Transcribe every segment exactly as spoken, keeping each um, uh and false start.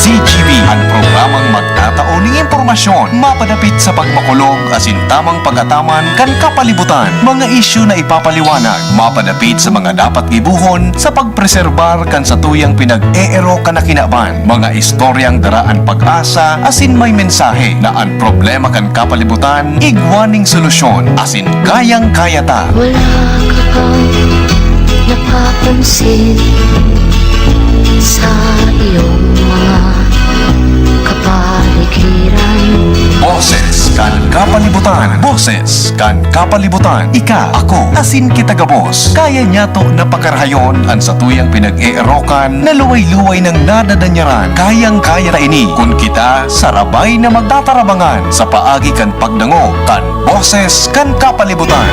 D G B, an programang magtatao nin impormasyon mapadapit sa pagmakulog asin tamang pag-ataman kan kapalibutan, mga isyu na ipapaliwanag mapadapit sa mga dapat gibohon sa pagpreserbar kan satuyang pinag-eerokan na kinaban, mga istoryang dara an pag-asa asin may mensahe na an problema kan kapalibutan igwa nin solusyon asin kayang-kaya ta. Wala ka bang napapansin sa iyong mga kapaligiran? Boses kan kapalibutan. Boses kan kapalibutan. Ika, ako, asin kita gabos. Kaya niyato na pakarahayon an satuyang pinag-eerokan na luway-luway nang nadadanyaran. Kayang-kaya ta ini kun kita sarabay na magtatarabangan sa paagi kan pagdangog kan boses kan kapalibutan.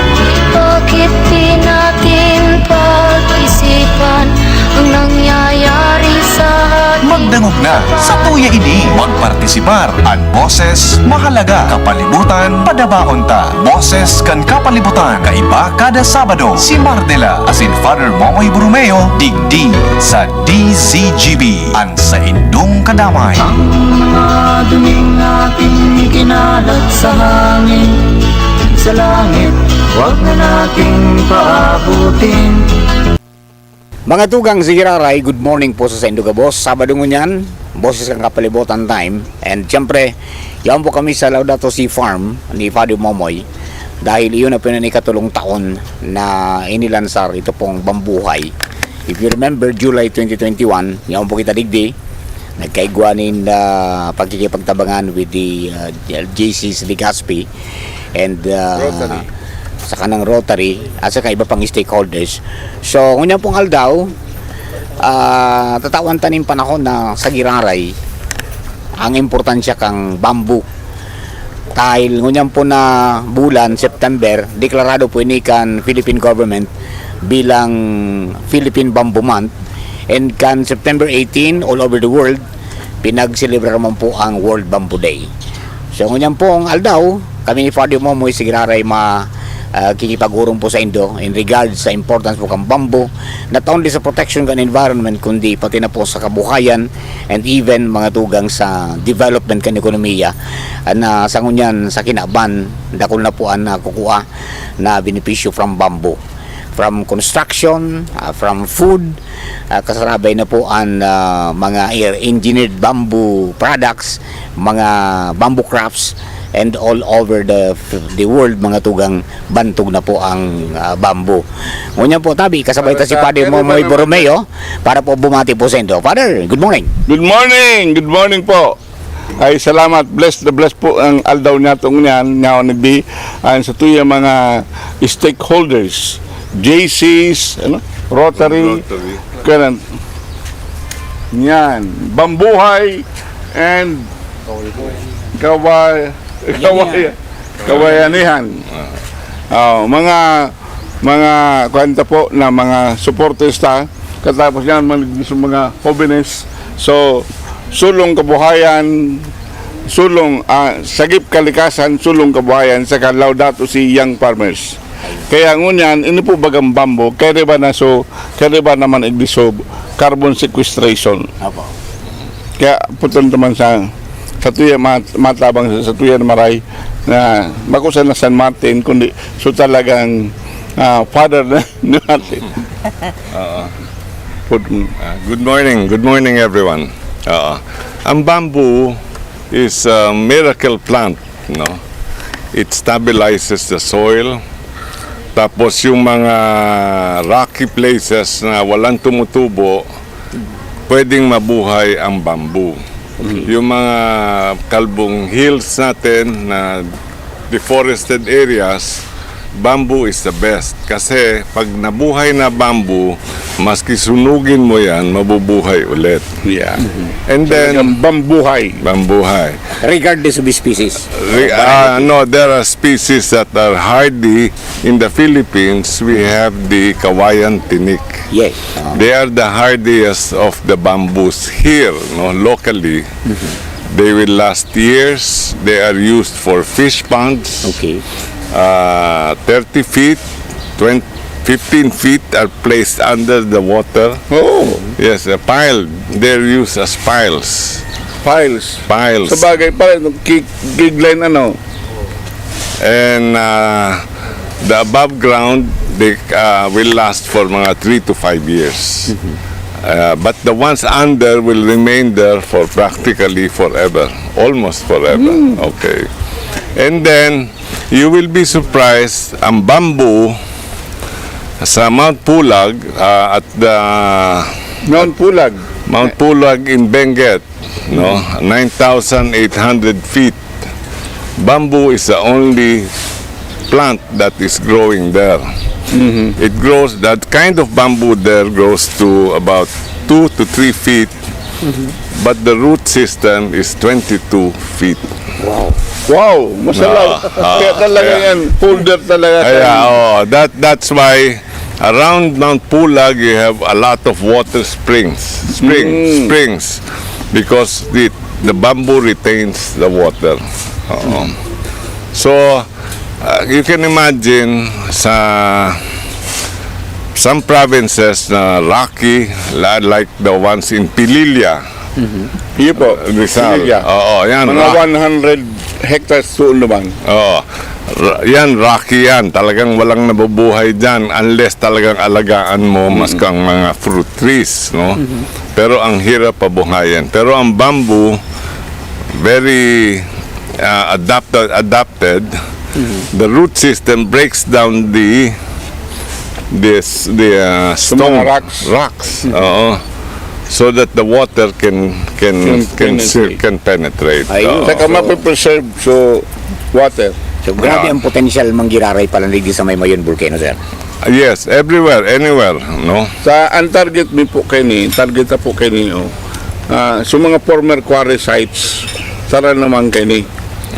Bakit di natin pag-isipan ang nangyayari sa atin? Magdangog na, satuya ini. Magpartisipar. An boses mahalaga, kapalibutan padabaon ta. Boses kan kapalibutan, kaiba kada Sabado. Si Mardela asin Father Momoy Borromeo, digdi sa D Z G B, an saindong kadamay. Ang mga duning natin ikinalat sa hangin, sa langit, wag na nating paabutin. Mga tugang, si Giraray, good morning po sa saindo gabos. Sabado ngunyan, boses kan kapalibutan time. And siyempre, yaon po kami sa Laudato Si Farm ni Father Momoy. Dahil iyon na po yung ikatulong taon na inilansar ito pong Bambuhay. If you remember, July twenty twenty-one, yaon po kita digdi, nagkaigwa nin, ah, pagkikipagtabangan with the, ah, J C's Legazpi and, ah, Rotary. Sa kanang Rotary at sa iba pang stakeholders. So, ngunyan pong aldaw, ah, tatawan ta nin panahon na sa Giraray ang importansya kan bamboo. Dahil ngunyan po na bulan, September, deklarado po ini kan Philippine government bilang Philippine Bamboo Month. And kan September eighteen, all over the world, pinagselebrar man po ang World Bamboo Day. So, ngunyan pong aldaw, kami ni Father Momoy si Giraray ma, ah, kikipag-orong po saindo in regards sa importance po kan bamboo, not only sa protection kan environment, kundi pati na po sa kabuhayan and even mga tugang sa development kan ekonomiya, ah, na sa ngunyan sa kinaban, dakul na po an nakukua na benepisyo from bamboo. From construction, ah, from food, ah, kasarabay na po an, ah, mga air engineered bamboo products, mga bamboo crafts, and all over the, the world, mga tugang, bantog na po ang, ah, bamboo. Ngunyan po, tabi, kasabay ta si Father Momoy Borromeo para po bumati po saindo. Father, good morning. Good morning. Good morning po. Ay, salamat. Bless na bless po ang aldaw niyato ngunyan. Nyaon nagdi, ang satuyang mga stakeholders, J C's, ano, Rotary, Rotary. Kanan. Yan. Bambuhay and Kawa-, Kawaya-, Kawayanihan. Oh, mga, mga, kuwan ta po na mga supporters ta. Katapos yan, mga, mga hobenes. So, sulong kabuhayan, sulong, ah, sagip kalikasan, sulong kabuhayan, saka Laudato Si Young Farmers. Kaya ngunyan, ini po bagang bamboo, kaya di ba na so, kaya di ba naman igdi so, carbon sequestration. Apo. Kaya puton naman sa, sa tuya mat-, matabang sa, sa tuya na maray na bako sa na San Martin, kundi so talagang, ah, father na, ni Martin. Oo. Put-, Ah, good morning. Good morning, everyone. Oo. Ang bamboo is a miracle plant, no? It stabilizes the soil. Tapos yung mga rocky places na walang tumutubo, pwedeng mabuhay ang bamboo. Mm. Yung mga kalbong hills natin na deforested areas, bamboo is the best. Kasi pag nabuhay na bamboo, maski sunugin mo yan, mabubuhay ulit. Yeah. And then, talagang bambuhay. Bambuhay. Regardless of species. Re-, ah, no, there are species that are hardy. In the Philippines, we have the Kawayan Tinik. Yes. Ah. They are the hardiest of the bamboos here, no, locally. Mm-hmm. They will last years. They are used for fish ponds. Okay. Uh, thirty feet, twenty, fifteen feet are placed under the water. Oh. Yes, a pile. They're used as piles. Piles. Piles. Sa bagay pala, nung kig, kig line ano. And uh, the above ground, they uh, will last for mga three to five years. Uh, but the ones under will remain there for practically forever. Almost forever. Okay. And then, you will be surprised, ang bamboo sa Mount Pulag, uh, at the Mount Pulag. Mount Pulag in Benguet, no? nine thousand eight hundred feet. Bamboo is the only plant that is growing there. It grows, that kind of bamboo there grows to about two to three feet, but the root system is twenty-two feet. Wow, masalaw. Ah, ah, Kaya talaga kaya- yan, folder talaga. Kaya, Kaya- oh, that that's why around Mount Pulag you have a lot of water springs, spring, Mm. springs, because the the bamboo retains the water. Oo. So, uh, you can imagine sa some provinces na rocky, la- like the ones in Pililla, Iyo po, Rizal. Pililla. Oo, yan. Mga Ra- one hundred hectares doon naman. Oo. Ra- yan, rocky yan. Talagang walang nabubuhay dyan unless talagang alagaan mo mas kang mga fruit trees, no? Pero ang hirap pabuhayan. Pero ang bamboo, very uh, adapted, adapted. The root system breaks down the this the uh, Sa mga stone rocks. Rocks. Oo. So that the water can can Can can, penetrate. can penetrate. Ayun. Oo. Saka mapipreserve so water. So grabe Yeah. ang potensyal manggiraray pala digdi sa may Mayon Volcano, sir. Yes, everywhere, anywhere, no? Sa ang target mi po kini, target na po kini, oh. Ah, so mga former quarry sites, tara naman kini,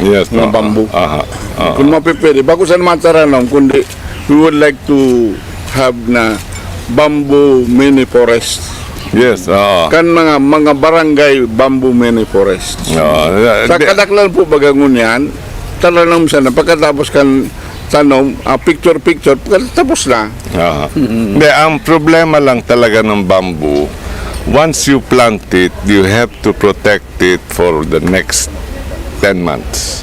Yes, mga no? bamboo. Aha, aha. Kung mapipili, bago sa mga taranom, kundi we would like to have na bamboo mini forest. Yes, oo. Kan mga mga barangay bamboo mini forest. Oo, Sa di- kadaklan po baga ngunyan, taranom sana. Pagkatapos kan tanom, ah, picture-picture, tapos na. Aha. Hindi, ang problema lang talaga ng bamboo, once you plant it, you have to protect it for the next ten months.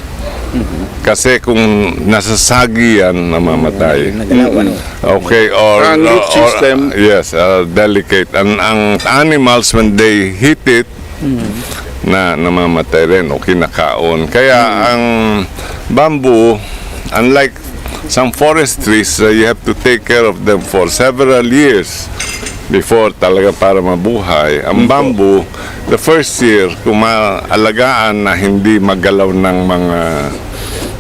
Kasi kung nasasagi yan, namamatay. Nagalaw, ano? Okay, or... Ang root or- system. Yes, uh, delicate. Ang, ang animals, when they hit it, na namamatay rin o kinakaon. Kaya ang bamboo, unlike some forest trees, uh, you have to take care of them for several years before talaga para mabuhay. Ang bamboo, the first year, kung maalagaan na hindi magalaw ng mga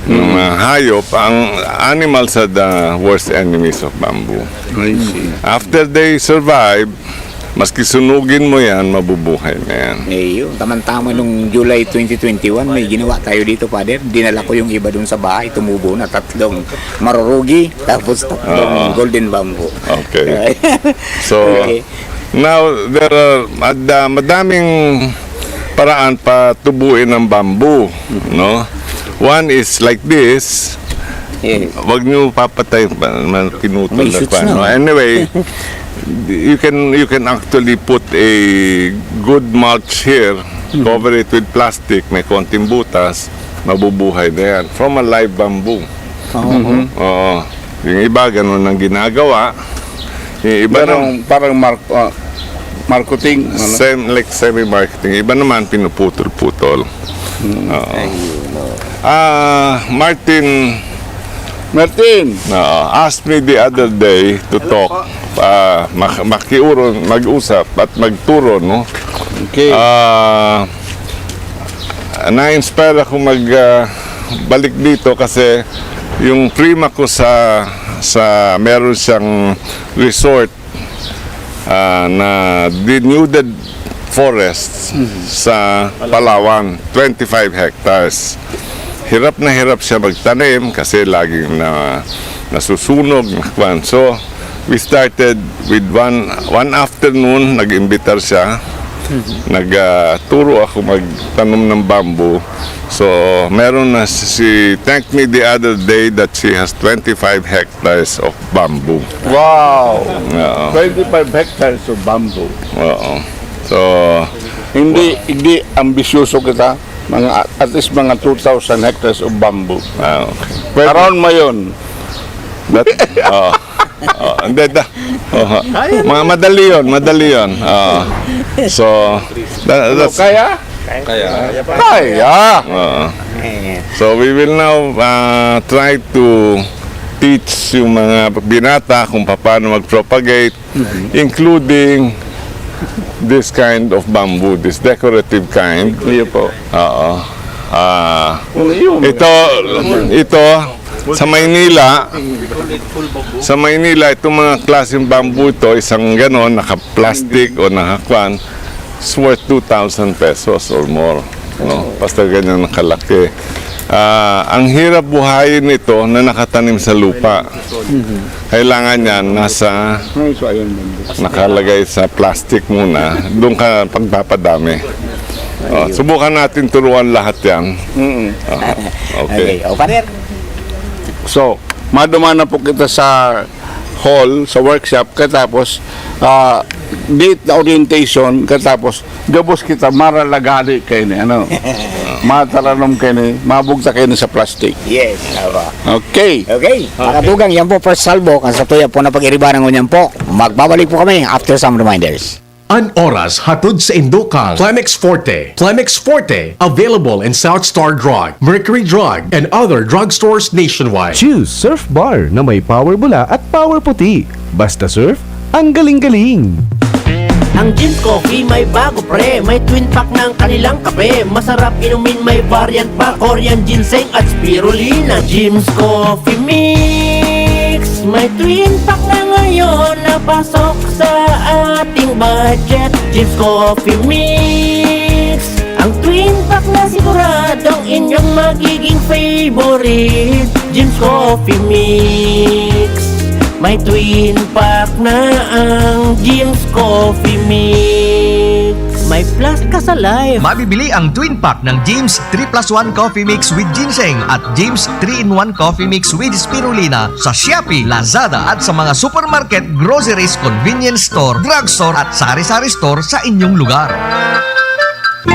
ng mga hayop, ang animals are the worst enemies of bamboo. I see. After they survive, maski sunugin mo yan, mabubuhay na yan. Eh, yun. Tamang-tama nung July twenty twenty-one, may ginawa tayo dito, Father. Dinala ko yung iba dun sa bahay, tumubo na tatlong marurugi, tapos tatlong Oo. golden bamboo. Okay. So, Okay. now, there are mad- madaming paraan patubuin ng bamboo, no? One is like this. Yes. Wag niyo papatay pa naman, pinutol May na shoots pa, na. No? Anyway, you can you can actually put a good mulch here, cover it with plastic, may konting butas, mabubuhay na yan. From a live bamboo. Oo. Oo. Yung iba, ganun ang ginagawa. Yung iba Parang, naman, parang mar, ah, marketing. Ano? sem, like semi-marketing. Iba naman, pinuputol-putol. Oo. Ah, Martin, Martin, uh, asked me the other day to talk, uh, mak- makiuron, mag-usap at magturo, no? Okay. Ah, na-inspire ako mag ah, balik dito kasi yung prima ko sa sa meron siyang resort ah, na denuded forest sa Palawan, twenty-five hectares. Hirap na hirap siya magtanim kasi laging na nasusunog, nakwan. So, we started with one one afternoon, nag-imbitar siya. Nagturo ako magtanom ng bamboo. So, meron na, she thanked me the other day that she has twenty-five hectares of bamboo. Wow! Oo. Twenty-five hectares of bamboo. Oo. So, Hindi, hindi ambisyoso kita. Mga, at least mga two thousand hectares of bamboo. Ah, okay. Pwede. Around Mayon. That, oh, oh, hindi, da, oh, mga madali yun, madali yun. Oh. So, that, that's, kaya? Kaya. Kaya. Oh. So, we will now uh, try to teach yung mga binata kung paano mag-propagate, including this kind of bamboo, this decorative kind. Iyo po. Oo. Ah, ito, ito, sa Maynila, sa Maynila, itong mga klaseng bamboo ito, isang ganon, naka-plastic o naka-kwan, is worth two thousand pesos or more. No? Basta ganyan nakalaki. Ah, ang hirap buhayin ito na nakatanim sa lupa. Kailangan yan nasa, nakalagay sa plastic muna. Doon ka pagpapadami. Oh, subukan natin turuan lahat yan. Mm. Ah, okay. Okay. O, Father. So, maduman na po kita sa hall, sa workshop, katapos, ah, date na orientation, katapos, gabos kita, maralagadi kayo ni, ano, mataranom kayo ni, mabugta kayo ni sa plastic. Yes, tama. Okay. Okay, mga tugang, yan po, first salvo, kan sa tuya po na pag-iribaran ngunyan po. Magbabalik po kami after some reminders. An oras hatod sa indo kang Clemex Forte. Clemex Forte, available in South Star Drug, Mercury Drug, and other drugstores nationwide. Choose Surf Bar na may power bula at power puti. Basta surf, ang galing-galing. Ang Jim's Coffee may bago, pre. May twin pack ng kanilang kape. Masarap inumin, may variant pa. Korean ginseng at spirulina. Jim's Coffee Mix. May twin pack na ngayon na pasok sa ating budget. Jim's Coffee Mix. Ang twin pack na siguradong inyong magiging favorite. Jim's Coffee Mix. May twin pack na ang Jim's Coffee Mix. May plus ka sa life. Mabibili ang twin pack ng Jim's three plus one Coffee Mix with Ginseng at Jim's three-in-one Coffee Mix with Spirulina sa Shopee, Lazada at sa mga supermarket, groceries, convenience store, drugstore at sari-sari store sa inyong lugar.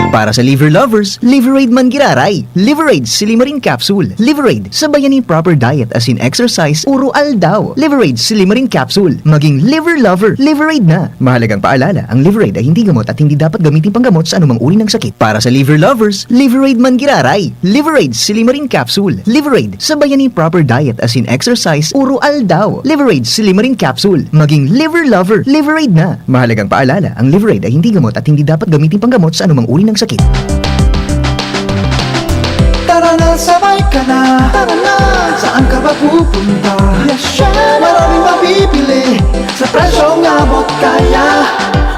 Para sa liver lovers, Liverade man giraray. Liverade Silimarin Capsule. Liverade, sabayan ni proper diet as in exercise, uro aldaw. Liverade Silimarin Capsule. Maging liver lover, Liverade na. Mahalagang paalala, ang Liverade ay hindi gamot at hindi dapat gamitin panggamot sa anumang uri ng sakit. Para sa liver lovers, Liverade man giraray. Liverade Silimarin Capsule. Liverade, sabayan ni proper diet as in exercise, uro aldaw. Liverade Silimarin Capsule. Maging liver lover, Liverade na. Mahalagang paalala, ang Liverade ay hindi gamot at hindi dapat gamitin panggamot sa anumang uri ng sakit. Tara na, sabay ka na. Tara na, saan ka ba pupunta? Yes, syempre. Maraming mabibili sa presyong abot kaya.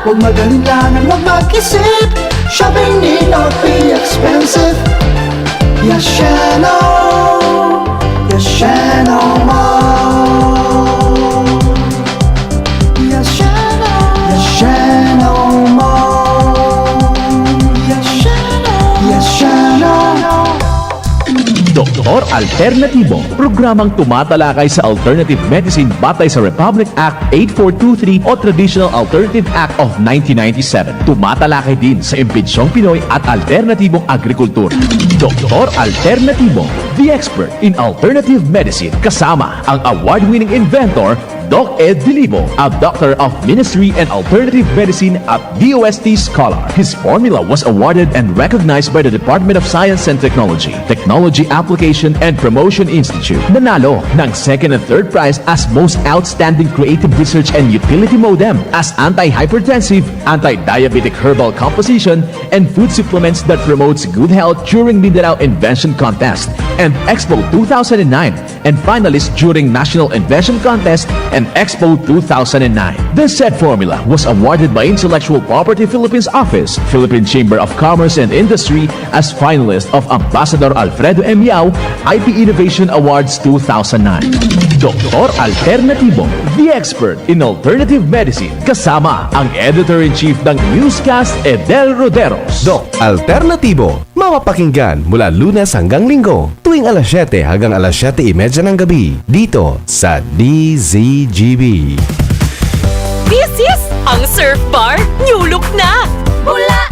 Huwag mag-alinlangan, huwag mag-isip. Shopping need not be expensive. Yes, Mall. Yes, Mall. Yes, Mall. Yes, Mall. Doktor Alternatibo, programang tumatalakay sa alternative medicine batay sa Republic Act eight four two three o Traditional Alternative Act of nineteen ninety-seven. Tumatalakay din sa imbensyong Pinoy at alternatibong agrikultura. Doktor Alternatibo, the expert in alternative medicine, kasama ang award-winning inventor, Doc Ed Dilibo, a Doctor of Ministry and Alternative Medicine at D O S T scholar. His formula was awarded and recognized by the Department of Science and Technology, Technology Application and Promotion Institute. Nanalo ng second and third prize as Most Outstanding Creative Research and Utility Modem as anti-hypertensive, anti-diabetic herbal composition, and food supplements that promotes good health during Mindanao Invention Contest and Expo two thousand nine, and finalist during National Invention Contest and Expo two thousand nine. The said formula was awarded by Intellectual Property Philippines Office, Philippine Chamber of Commerce and Industry as finalist of Ambassador Alfredo M. Yao I P Innovation Awards two thousand nine. Doktor Alternatibo, the expert in alternative medicine, kasama ang editor-in-chief ng newscast, Edel Roderos. Doc Alternatibo, mapapakinggan mula Lunes hanggang Linggo, tuwing alas siyete hanggang alas siyete y media ng gabi, dito sa D Z G B. This is ang Surf Bar New Look na! Bula!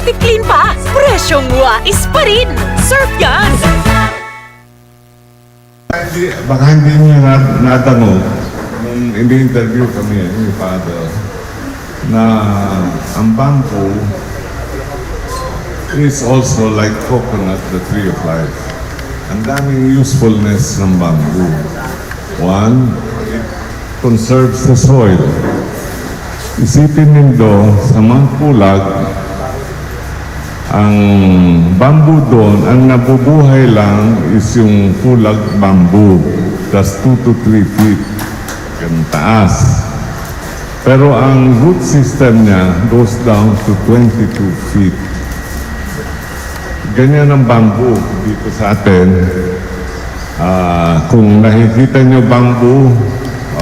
Tiklin pa, presyong wais pa rin. Surf yan! Hindi, baka hindi niyo na, nadangog nung ini-interview kami ni Father na ang bamboo is also like coconut, the tree of life. Ang daming usefulness ng bamboo. One, it conserves the soil. Isipin nindo, sa mga pulag, ang bamboo doon, ang nabubuhay lang is yung pulag bamboo. That's two to three feet. Ganun taas. Pero ang root system niya goes down to twenty-two feet. Ganyan ang bamboo dito sa atin. Ah, kung nakikita nyo bamboo,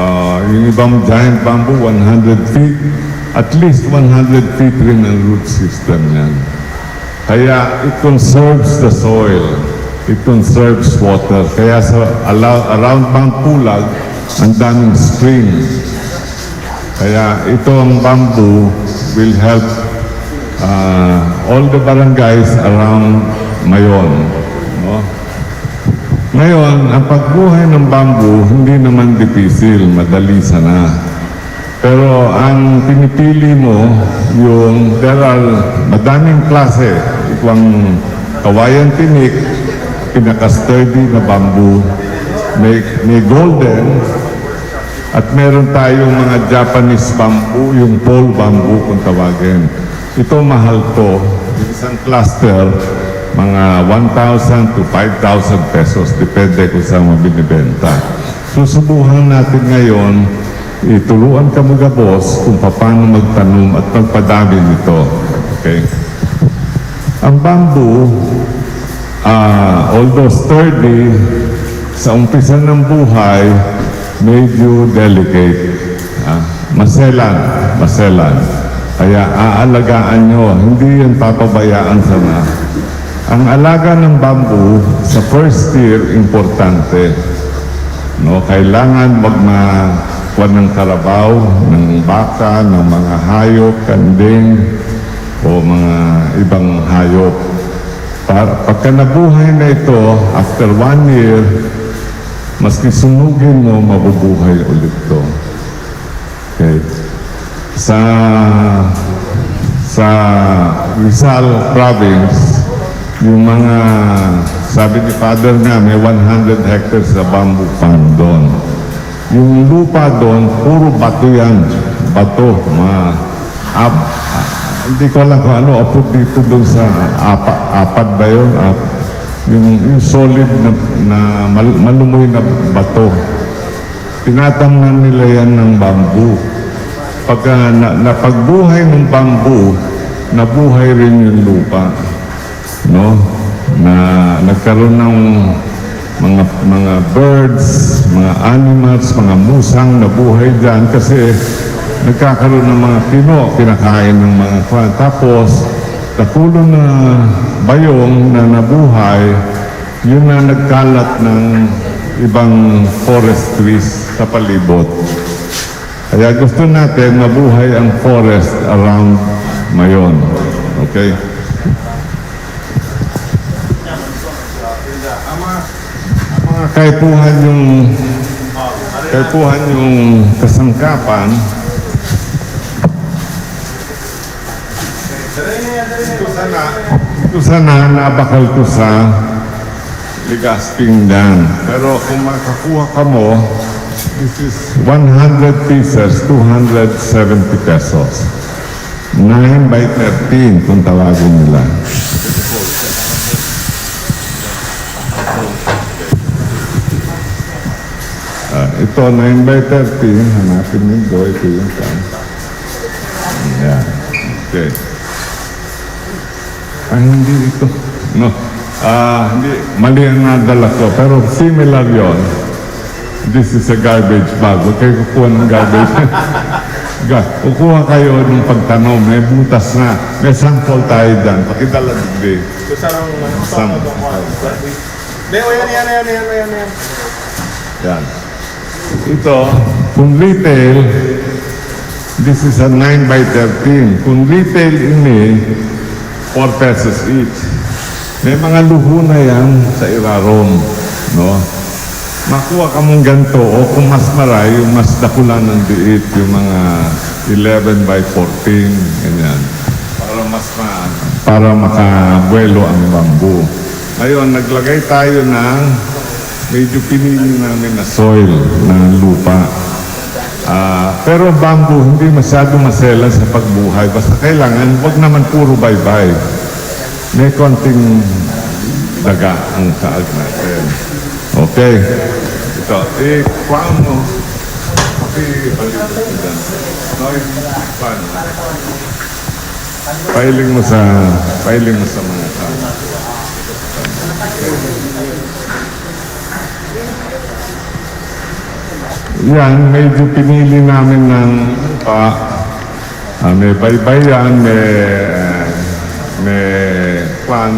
ah, yung ibang giant bamboo, one hundred feet, at least one hundred feet rin ang root system niyan. Kaya it conserves the soil, it conserves water. Kaya sa ala-, around Mount Pulag, ang daming spring. Kaya itong bamboo will help, ah, all the barangays around Mayon, no? Ngayon, ang pagbuhay ng bamboo, hindi naman dipisil, madali sana. Pero ang pinipili mo, yung there are madaming klase, itong kawayan tinik, pinaka-sturdy na bamboo, may, may golden, at meron tayong mga Japanese bamboo, yung pole bamboo kung tawagin. Ito mahal to, yung isang cluster, mga one thousand to five thousand pesos, depende kung saan mo binibenta. Susubukan natin ngayon, ituluan kamo gabos kung paano magtanom at magpadami nito. Okay? Ang bamboo, ah, although sturdy, sa umpisa ng buhay, medyo delicate. Ah, maselan, maselan. Kaya aalagaan nyo, hindi yan papabayaan sana. Ang alaga ng bamboo, sa first year, importante. No, kailangan wag na kuwan ng karabaw, ng baka, ng mga hayop, kanding, o mga ibang hayop. Pa-, pagka nabuhay na ito, after one year, maski sunugin mo, mabubuhay ulit 'to. Okay. Sa, sa Rizal Province, yung mga, sabi ni Father nga, may one hundred hectares na bamboo farm doon. Yung lupa doon, puro bato yan. Bato, mga ap-, hindi ko alam kung ano, apod dito doon sa apa-, apad ba yun? Ap-, yung, yung solid na, na mal-, malumoy na bato. Tinatamnan nila yan ng bamboo. Pagka na, napagbuhay ng bamboo, nabuhay rin yung lupa. No? Na nagkaroon ng mga, mga birds, mga animals, mga musang nabuhay diyan kasi nagkakaroon ng mga pino, kinakain ng mga kwan. Tapos, nakulong na bayong na nabuhay, yun na nagkalat ng ibang forest trees sa palibot. Kaya gusto natin mabuhay ang forest around Mayon. Okay? Ang mga, ang mga kaipuhan yung, kaipuhan yung kasangkapan. Ito sana, ito sana nabakal ko sa Legazpi dyan. Pero kung makakuha ka mo, this is one hundred pieces, two hundred seventy pesos. Nine by thirteen kung tawagin nila. Ah, ito, nine by thirteen. Hanapin nindo, ito yung kan. Yan. Okay. Ay, hindi ito. No. Ah, hindi. Mali ang nadala ko. Pero similar yon. This is a garbage bag. Huwag kayo kukuha ng garbage. Ga-, kukuha kayo ng pagtanom. May butas na. May sample tayo dyan. Pakidala, digdi. Gusto lang, Sam-, Hindi, o yan, yan, yan, yan, yan, yan. Yan. Ito, kung retail, this is a nine by thirteen. Kung retail ini, four pesos each. May mga luho na yan sa irarom, no? Makuha ka mong ganito, o kung mas maray, yung mas dakulan ng biit, yung mga eleven by fourteen, ganyan. Para mas ma-, para makabuelo ang bamboo. Ngayon, naglagay tayo ng medyo pinili namin na soil, na lupa. Ah, pero bamboo, hindi masyado maselan sa pagbuhay. Basta kailangan, wag naman puro baybay. May konting daga ang saag natin. Okay. Ito, eh, kuhaan mo. Okay, balik ko dyan. No, eh, kuhaan mo. Pailing mo sa, pailing mo sa mga tao. Yan, medyo pinili namin ng, ah, ah, may baybay yan, may, may kwan,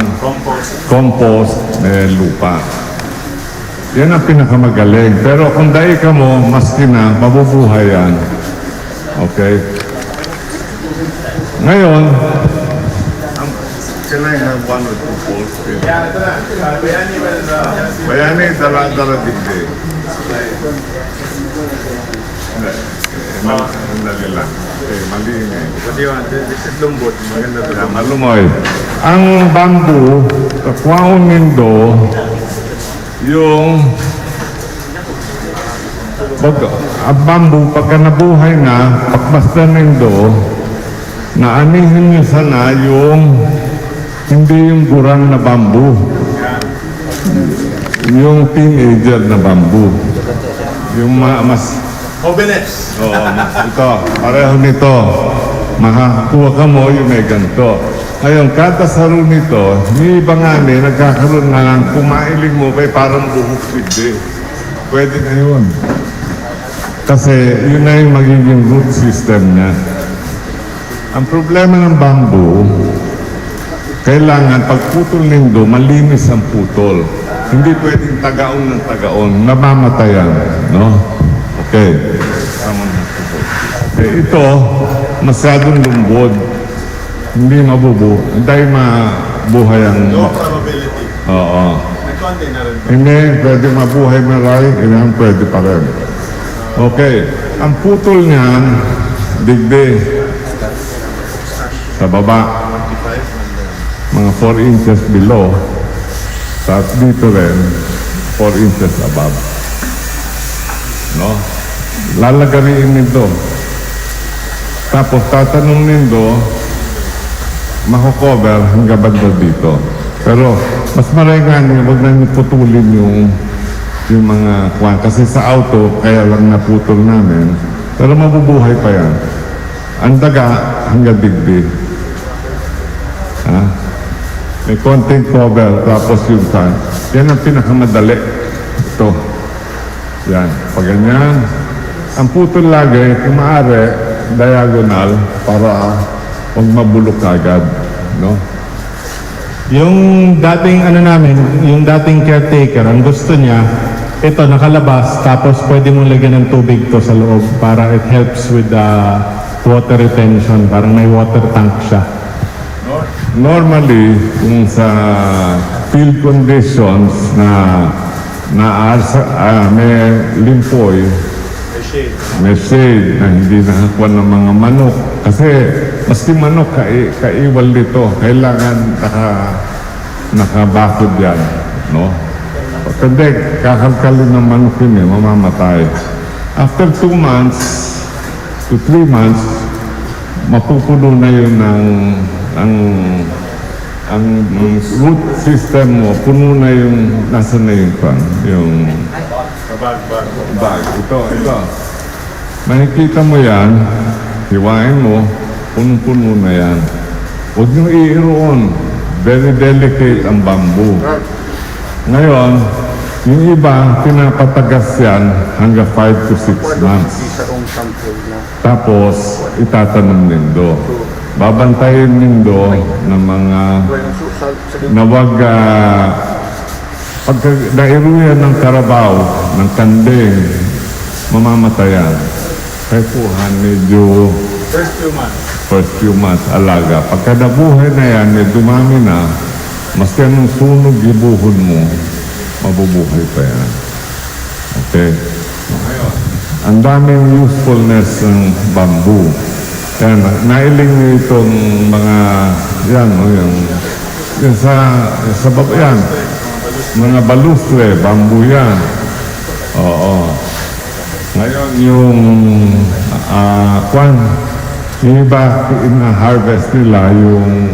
compost, may lupa. Yan ang pinakamagaling. Pero kung dai ka mo, maski na, mabubuhay yan. Okay? Ngayon, ang, can I have one or two poles, please? Bayani, dala, dala, digdi. Hindi. Eh, mal-, madali lang. Eh, mali yun eh. What do you want? This is lumbot. Maganda to. Yeah, malumoy. Ang bamboo, kakwaon nindo, yung pag, ang bamboo, pagka nabuhay na, pakbasdan nindo, na anihin nyo sana yung, hindi yung gurang na bamboo. Yung teenager na bamboo. Yung ma-, mas Jóvenes. Oo, ito, pareho nito. Makakakuha ka mo yung may ganito. Ngayon, kada saro nito, yung iba nga ni, nagkakaroon na ng kumailing mo, may parang buhok, hindi. Pwede na yun. Kasi yun na yung magiging root system niya. Ang problema ng bamboo, kailangan pagputol nindo, malinis ang putol. Hindi pwedeng tagaon ng tagaon, namamatay yan, no? Okay. Tama na. Eh, ito, masyadong lumbod. Hindi mabubu-, hindi mabuhay ang Low probability. Oo. May konti na rin. Hindi, pwede mabuhay, maray, ganyan, pwede pa rin. Okay. Ang putol niyan, digdi. Sa baba. Mga four inches below. Tapos dito rin, four inches above. No? Lalagariin nito. Tapos tatanom nindo, mako-cover hanggang banda dito. Pero mas maray nga niya, wag na niyo putulin yung, yung mga kwan. Kasi sa auto, kaya lang naputol namin. Pero mabubuhay pa yan. Ang daga, hanggang digdi. Ha? May konting cover, tapos yung tan. Yan ang pinakamadali. Ito. Yan, pag ganyan. Ang putol lagi, kung maaari, diagonal para huwag mabulok agad, no? Yung dating ano namin, yung dating caretaker, ang gusto niya, ito nakalabas, tapos pwede mong lagyan ng tubig to sa loob para it helps with the water retention, parang may water tank siya. Normally, kung sa field conditions na, na arsa-, ah, may limpoy, may shade. May shade na hindi nakakuha ng mga manok. Kasi maski manok, kai-, kaiwal nito. Kailangan naka-, nakabakod yan, no? Pag hindi, kakalkalin ng manok yun eh, mamamatay. After two months to three months, mapupuno na yun ng, ang, ang root system mo, puno na yung, nasa na yung pan, yung Bag, bag. Bag. Ito, ito. Makikita mo yan, hiwain mo, punong-puno na yan. Huwag niyong iiroon. Very delicate ang bamboo. Ngayon, yung iba, pinapatagas yan hanggang five to six months. Tapos, itatanom nindo. Babantayin nindo ng mga na wag, ah, pagka nairuyan ng karabaw, ng kanding, mamamatayan. Kaya po, han, medyo First few months. First few months, alaga. Pagka nabuhay na yan, may dumami na, maski anong sunog gibuhon mo, mabubuhay pa yan. Okay? Ang daming usefulness ng bamboo. Yan, nailing niyo itong mga, yan, oh, yung, yung sa, sa baba yan. Mga balustre, bamboo yan. Oo. Ngayon, yung, ah, kwan, yung iba, ina-harvest nila yung,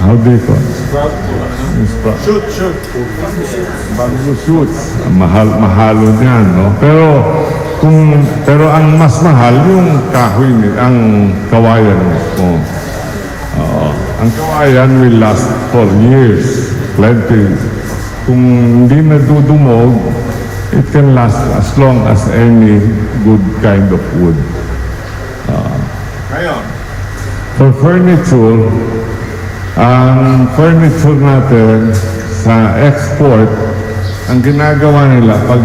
how do you call it? Yung sprout. Shoot, shoot. Bamboo shoots. Mahal, mahal yan, no? Pero, kung, pero ang mas mahal, yung kahoy, ni, ang kawayan mismo. Oo. Ang kawayan will last for years. Plenty. Kung hindi nadudumog, it can last as long as any good kind of wood. Ah. Ngayon, for furniture, ang furniture natin sa export, ang ginagawa nila, pag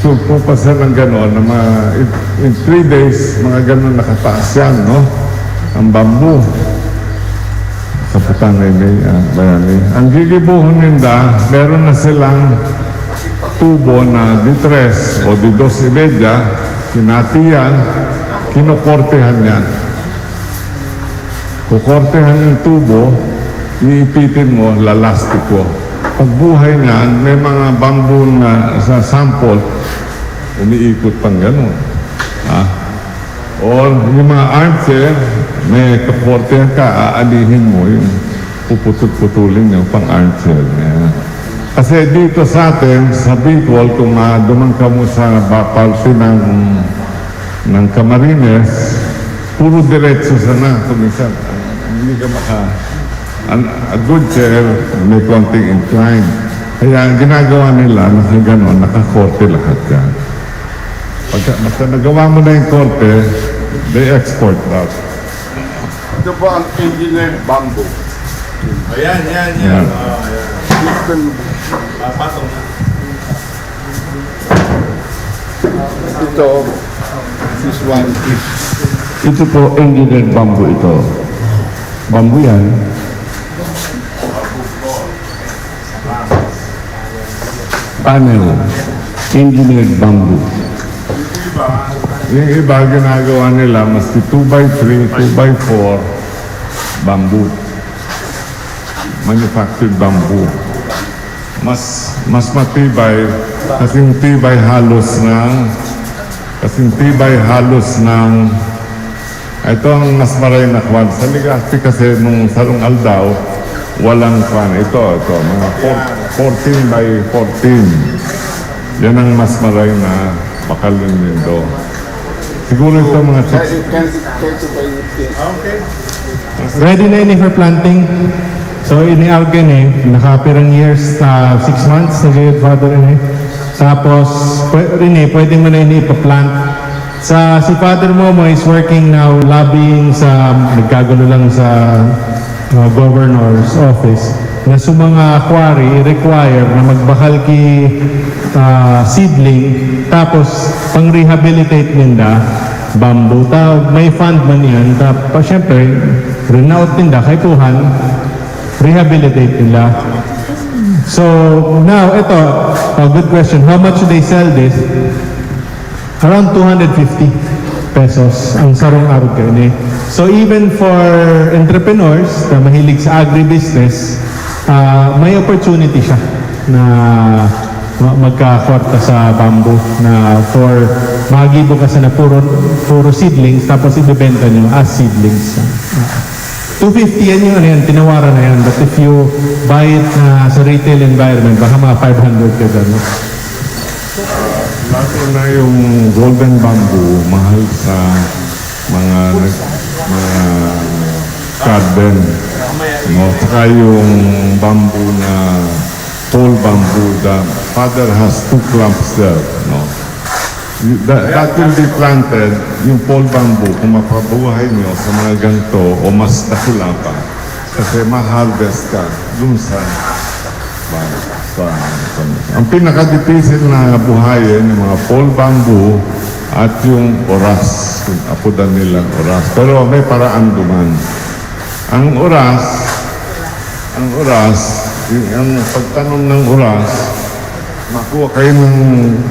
sulpo pa siya ng gano'n, na mga, in, in three days, mga gano'n nakataas yan, no? Ang bamboo. Kapitan na ini, ah, bayani. Ang gigibuhon ninda, meron na silang tubo na di tres o di dos y media, kinatiyan, kinokortehan yan. Kukortehan yung tubo, iipitin mo, lalastiko. Pagbuhay niyan, may mga bamboo na sa sample, umiikot pang ganun. Ha? Or yung mga armchair, may kakortehan ka, aalihin mo yung puputol-putulin yung pang armchair niya. Kasi dito sa atin, sa Bicol, kung maduman ka mo sa ba-, parte ng, ng Camarines, puro diretso sana. Kung minsan, hindi ka maka-, an-, a good chair, may konting incline. Kaya ang ginagawa nila, naka-, ganon, nakakorte lahat yan. Pagka, basta nagawa mo na yung korte, they export that. Ito po ang engineered bamboo. Ayan, yan, yan. Yan. Ah, yan. Ito, this one is, ito po, engineered bamboo ito. Bamboo yan. Panel, engineered bamboo. Yung iba, ginagawa nila, maski two by three, two by four, bamboo. Manufactured bamboo. Mas, mas matibay, kasing tibay halos ng, kasing tibay halos ng Ito ang mas maray na kwan. Sa Legazpi kasi nung sarong aldaw, walang kwan. Ito, ito, mga four-, fourteen by fourteen. Yan ang mas maray na bakal ng nindo. Siguro ito mga six. Ready na ini for planting. So, ini alga ni, nakapirang years, ah, six months, nagayod father ini. Tapos, pwe-, ini, pwede mo na ini ipa-plant. Sa, si Father Momo is working now, lobbying sa, nagkagulo lang sa, uh, governor's office, na sa mga quarry, i-require na magbakal ki, uh, seedling, tapos pang-rehabilitate ninda, bamboo. Ta, may fund man yan. Ta, pa, syempre, renout ninda, kaipuhan, rehabilitate nila. So, now, ito, a good question. How much do they sell this? Around two hundred fifty pesos ang sarong arog kaini. So even for entrepreneurs na mahilig sa agribusiness, ah, may opportunity siya na ma-, magkakwarta sa bamboo na for magibo ka sana puro, puro seedlings tapos ibebenta nyo as seedlings. Two fifty yan yung ano yan, tinawaran na yan. But if you buy it na sa retail environment, baka mga five hundred ka dyan, no? Lalo na yung golden bamboo, mahal sa mga nag-, mga garden, no? Saka yung bamboo na pole bamboo, the father has two clumps there, no? That, that will be planted, yung pole bamboo, kung mapabuhay nyo sa mga ganito o mas dakula pa. Kasi ma-harvest ka dun sa, sa, sa, ang pinakadipisil na buhayin, yung mga pole bamboo, At yung oras, yung apodan nilang oras. Pero may paraan duman. Ang oras, ang oras, yung, ang pagtanom ng oras, makuha kayo ng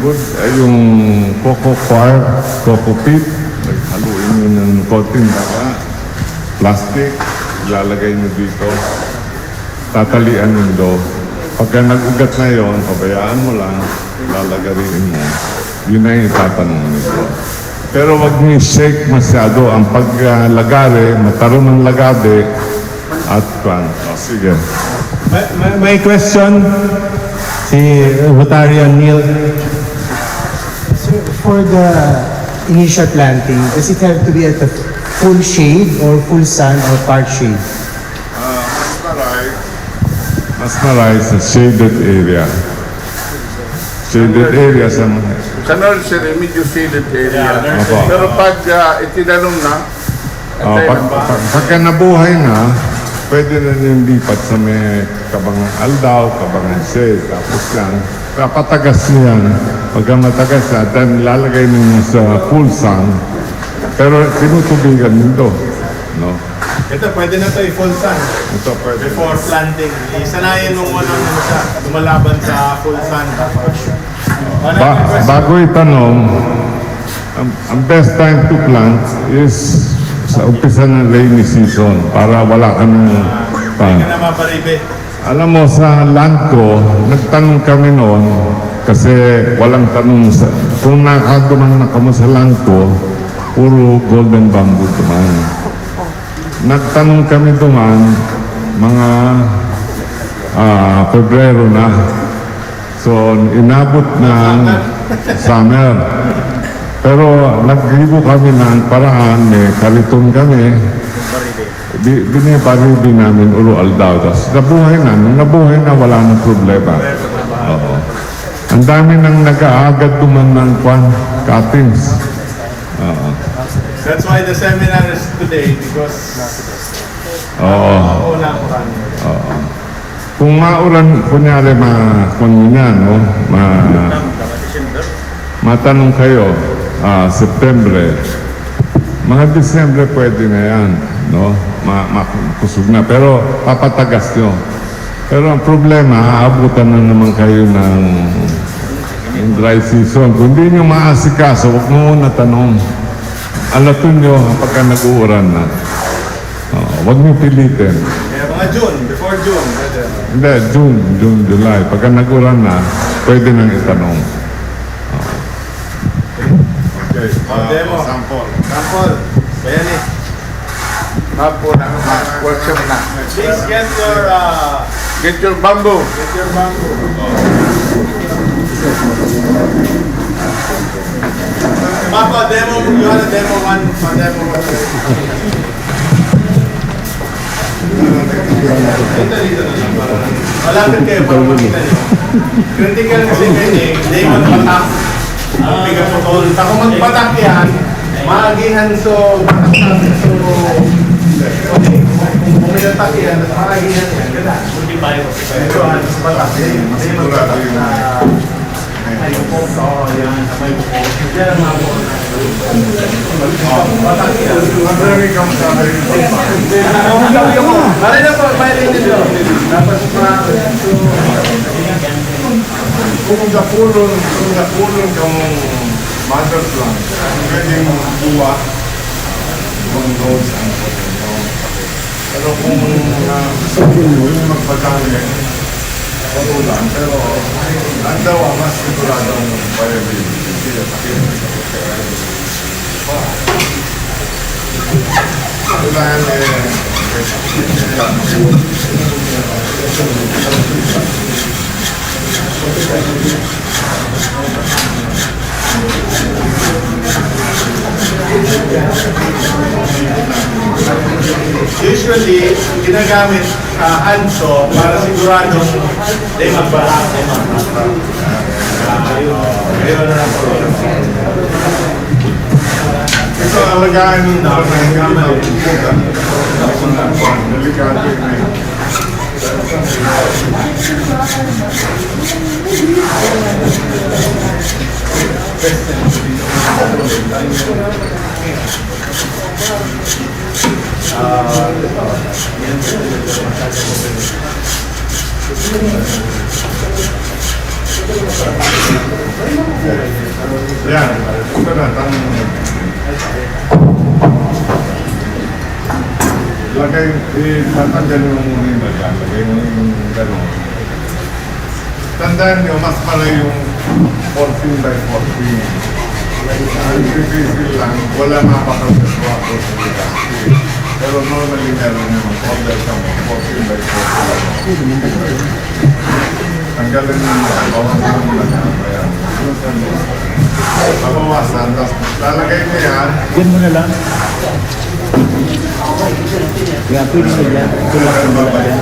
good, ay, yung coco coir, coco peat, haluin nyo ng konting daga, plastic, ilalagay nyo dito. Tatalian nindo. Pagka nag-ugat na yon, pabayaan mo lang, lalagarin mo. Yun na yung itatanom nindo. Pero wag niyo shake masyado. Ang paglagari, matarom ang lagari, at kwan. O, sige. My, my, my question, si Rotarian Neil. Sir, for the initial planting, does it have to be at the full shade or full sun or part shade? Ah, mas maray, mas maray sa shaded area. Shaded area sa mga Sa nursery, medyo shaded area. Opo. Pero pag ah, itinanom na, Ah, okay pag, na ba? pag, pagka nabuhay na, pwede na yung lipat sa may kabangang aldaw, kabangang shade, tapos yan, papatagas niya yan. Pagka matagas na, then lalagay ninyo sa full sun, pero tinutubigan nito, no? Ito, pwede na to i-full sun. Ito pwede. Before planting, isanayin mong walang ano siya, lumalaban sa full sun. Ba, bago itanom, ang, ang best time to plant is sa umpisa ng rainy season para wala ka ng Hindi ka na maparibe. Alam mo, sa land ko, nagtanom kami noon kasi walang tanom sa... Kung nakaduman na kamo sa land ko, puro golden bamboo duman. Nagtanom kami duman mga ah, Pebrero na. So, inabot ng summer. Pero naggibo kami ng paraan, may kariton kami. Di, binibaribi namin ulo aldaw. Tapos nabuhay na. Nung nabuhay na, wala nang problema. Oo. Ang dami nang nag-aagad duman ng kwan, cuttings. Oo. That's why the seminar is today because Oo. una ang kwan. Oo. Kung mauran, kunyari, ma, kung yun yan, no? Ma, matanong kayo, ah, September, mga Disyembre pwede na yan, no? Ma, ma, kusog na, pero papatagas nyo. Pero ang problema, aabutan na naman kayo ng, ng dry season. Kung di nyo maasikaso, huwag mo na tanom. Alaton nyo pagka nag-uuran na. Oo, huwag nyo pilitin. Kaya mga June, before June. Pwede. Hindi, June, June, July. Pagka nag-uran na, pwede nang itanom. Oo. Okay, Oh, demo. Sample. Sample. Ayan eh. Hapo na, workshop na. Please get your, uh, Get your bamboo. get your bamboo. Papa, demo. You wanna demo one? Pa-demo one. Dito, dito na lang. Malapit kayo para makita nyo. Critical kasi kayo eh. Hindi magpatak. Ang pigaputol. Kung magpatak yan, maagihan so, so, okay. Kung umilatak yan, maagihan yan. Ganun. Ito, ah, batak. Hindi, hindi magpatak na. Ay, yung po, oo, yan. May po. Yan ang mga po. Batak yan. Pare na po, may rin nito. Tapos, ma-, Kung dapulon, kung dapulon kang mother plant, pwedeng buwa, kung doon sa ano. Pero kung uh, sabihin mo, yung magpagkami, magulang. Pero ang dawa, mas siguradong viability. Kasi, Usually, ginagamit sa hanso para sigurado hindi magbaha, hindi magbaha. Ah, yun. Ayun na lang po. Ito, alagaan yung mga delikado yun eh. Yan. Ito na, tanong mo. Lagay, eh, tatanggalin mo muna yung lagyan. Lagay mo yung gano'n. Tandaan nyo, mas malay yung fourteen by fourteen. Ang difícil lang, wala mapakagagawa ko sa ila. Pero normally, meron yung order ka mo, fourteen by fourteen. Tanggalin mo yung bawasan mo lang yan. Ayan. Babawasan, tapos lalagay mo yan. Yan mo na lang. Yan, pwede na yan. Ito lang ang lalagyan.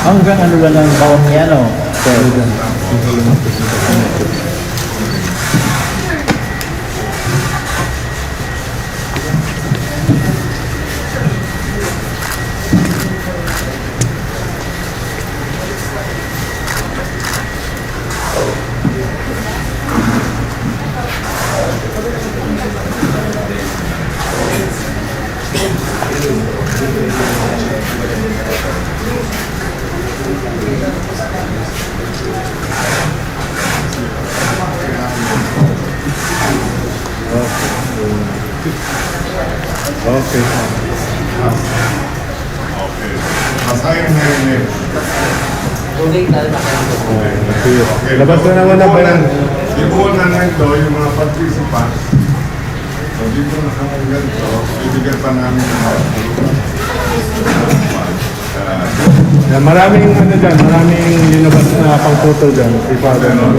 Hanggang ano lang ang baon niya, no? So, Okay. Okay. Basahin mo yun eh. Okay. Labas na naman ang bayan. Ipunan na ito, yung mga participants. So, dito na kami ganito, bibigyan pa namin ng mga Yan, maraming ano dyan, maraming linabas na pangputol dyan. Ipa-, ano?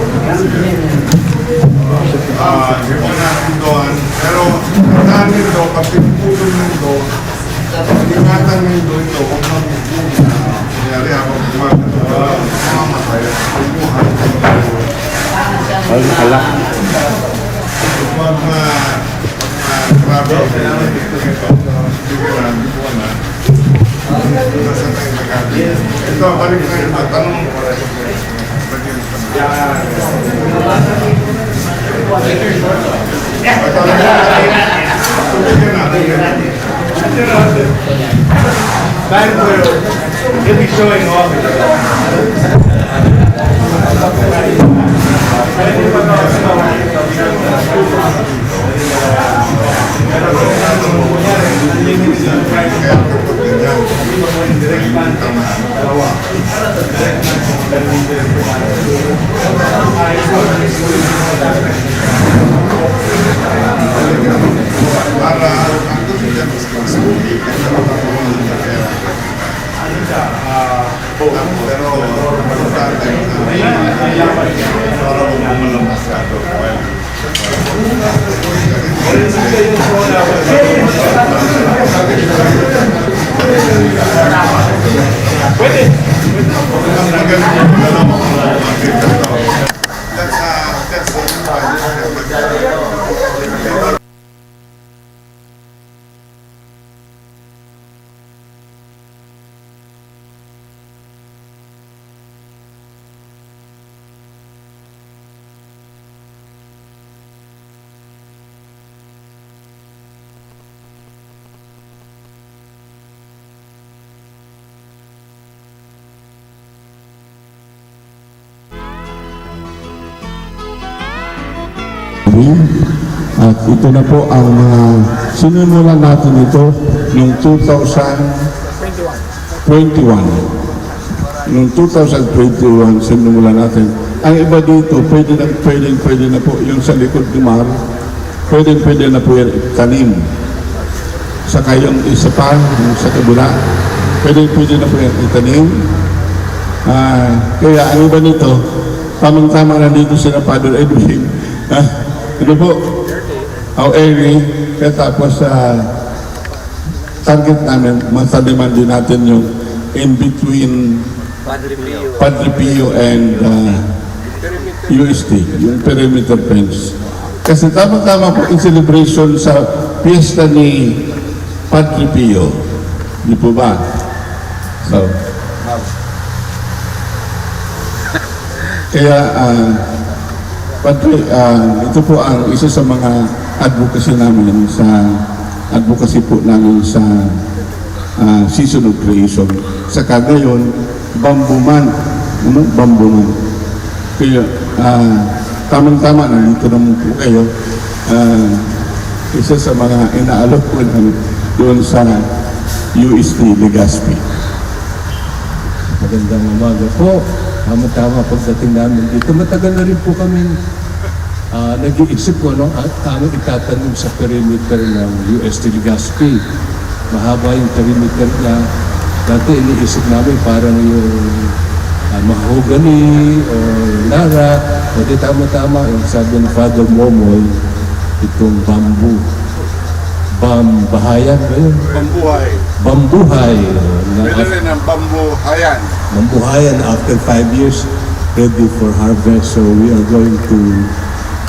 Ah, di ba natin doon? Pero, ang dami doon, pag pinuputol mo doon, ingatan mo yung doon, ito, huwag mong nangyari habang gumagano, mamamatay. Ay, hala. Huwag ma-, huwag ma-, grabe. Sige lang, di ko na. Ito, balik tayo sa tanong. Time for you. You'll be showing off. At ito na po ang mga sinimulan natin ito noong two thousand twenty-one. Noong two thousand twenty-one, sinimulan natin. Ang iba dito, pwede na, pwede, pwede na po yung sa likod ni Mar. Pwede, pwede na po yan itanim. Saka yung isa pa, yung sa kabila, pwede, pwede na po yan itanim. Ah, kaya ang iba nito, tamang-tama na dito sila Father Edwin. Ah, ano po? How early? Kaya tapos, ah, target namin, mataniman din natin yung in between Padre Pio. Padre Pio and, ah, U S T, yung perimeter fence. Kasi tama-tama po in celebration sa piyesta ni Padre Pio. Di po ba? So, Kaya, ah, Padre, ah, ito po ang isa sa mga advocacy namin sa advocacy po namin sa, ah, season of creation. Sa kagayon, bamboo man. Ano? Bamboo man. Kaya, ah, tamang-tama, nandito naman po kayo. Ah, isa sa mga inaalok po namin doon sa U S T Legazpi. Magandang umaga po. Tama-tama pagdating namin dito. Matagal na rin po kami, ah, nag-iisip kung anong a-, anong itatanim sa perimeter ng U S T Legazpi. Mahaba yung perimeter niya. Dati iniisip namin parang yung, ah, mahogany o lara. Pati tama-tama yung sabi ng Father Momoy, itong bamboo. Bambahayan ba yun? Bambuhay. Bambuhay. Na Pwede rin ang bambuhayan. Bambuhayan, after five years, ready for harvest. So we are going to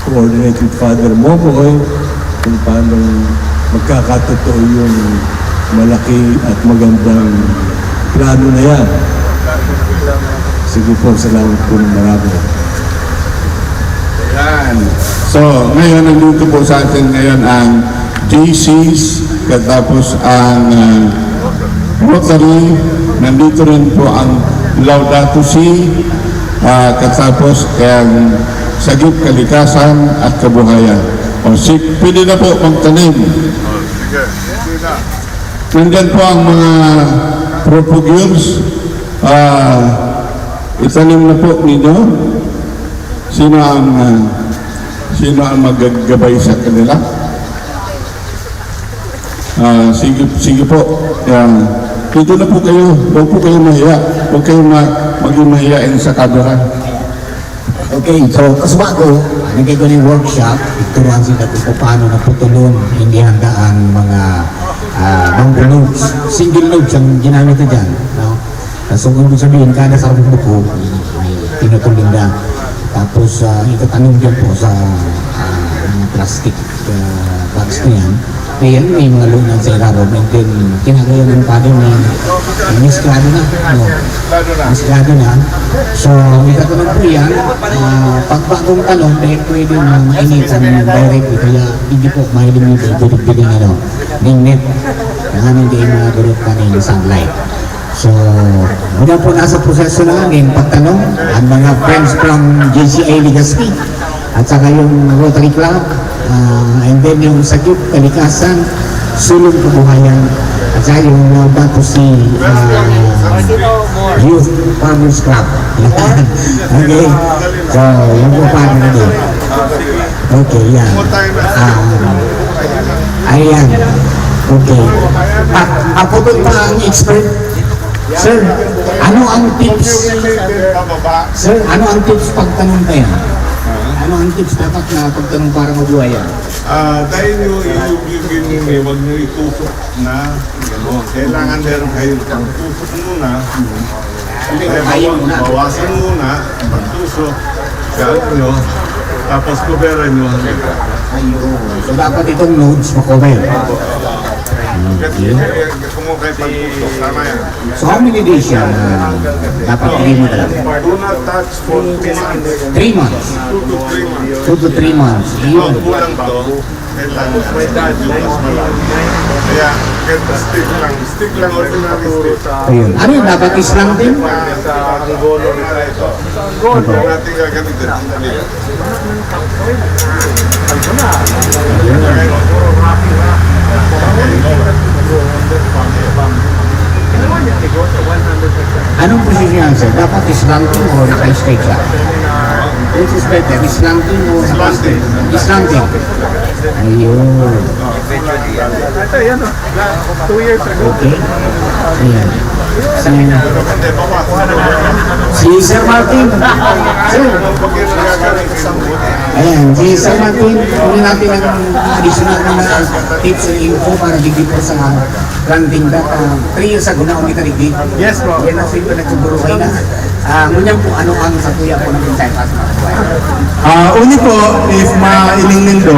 coordinate with Father Momoy kung paano magkakatotoo yung malaki at magandang plano na yan. Sige po, salamat po ng marami. Ayan. So, ngayon, nandito po sa atin ngayon ang J Cs, katapos ang, ah, Rotary, nandito rin po ang Laudato Si, ah, katapos ang Sagip, Kalikasan at Kabuhayan. O, si, pwede na po magtanim. Nandyan po ang mga propagures. Ah, itanim na po ninyo. Sino ang, ah, sino ang maggagabay sa kanila? Ah, sige, sige po. Yan. Dito na po kayo. Huwag po kayo mahiya. Huwag kayo ma-, maging mahiyain sa camera. Okay, so kasuba ko, nagay ko ning workshop, turuan sila kung paano na putulon, hindi handa ang mga, ah, bamboo loops. Single loops ang ginamit na dyan, no? Ah, so, kung sabihin, kada sarong buko, may, may pinutol ninda. Tapos, ah, itatanim dyan po sa, ah, mga plastic, ah, bags na yan. Ayan, may mga lunag sa ilarom. And then, kinagawa ng father na, na mesklado na. No? Mesklado na. So, itatanom po yan. Ah, pag bagong tanom, eh, pwede na mainitan ng direct. Kaya hindi po mahiling yung bilig-biling, ano, ning net. Kaya hindi madurot pa ng sunlight. So, muna po, nasa proseso na ang pagtanom. Ang mga friends from J C I Legazpi. At saka yung Rotary Club, ah, and then yung Sagip, Kalikasan, Sulong Kabuhayan, at saka yung Laudato Si, ah, Youth Farmers Club. Yan. Okay. So, yung po, paano na din? Okay, yan. Ah, ayan. Okay. Ah, ako doon pa ang expert. Sir, ano ang tips? Sir, ano ang tips pagtanom kaya? Ano ang tips dapat na pagtanom para mabuhay yan? Ah, dahil yung, yung, yung, yung, yung, wag nyo itusok na, ano, kailangan meron kayong pangtusok muna. Hindi, kaya bawa-, muna. Bawasan muna, pagtusok, gamit nyo, tapos kuberan nyo. Ayun. So, dapat itong nodes makover. Kasi, okay, kung okay pagtusok, tama yan. So, how many days siya na dapat hindi mo talaga? Do not touch for two months. Three months. Two to three months. Two to three months. Iyon. Kulang to. Kailangan may dad. Kaya, kahit stick lang. Stick lang, ordinary stick. Ayun. Ano yun? Dapat islanting? Sa Anggolo na ito. Ito. Natin gagamitin. Sandali. Anong posisyon yan, sir? Dapat slanting o naka-straight siya? Which is better, slanting o naka-straight? Slanting. Ayun. Ito, yan, oh. Two years ago. Okay. Ayan. Si, si Sir Martin. Sir. Ayan, si Sir Martin, kunin natin ang additional na tips and info para digdi po sa planting that, ah, three years ago na, uli ka digdi. Yes po. Yan ang sa'yo na siguro kayo na. Ah, ngunyan po, ano ang satuya po ng Bisaya Fast Market? Ah, uni po, if mailing nindo,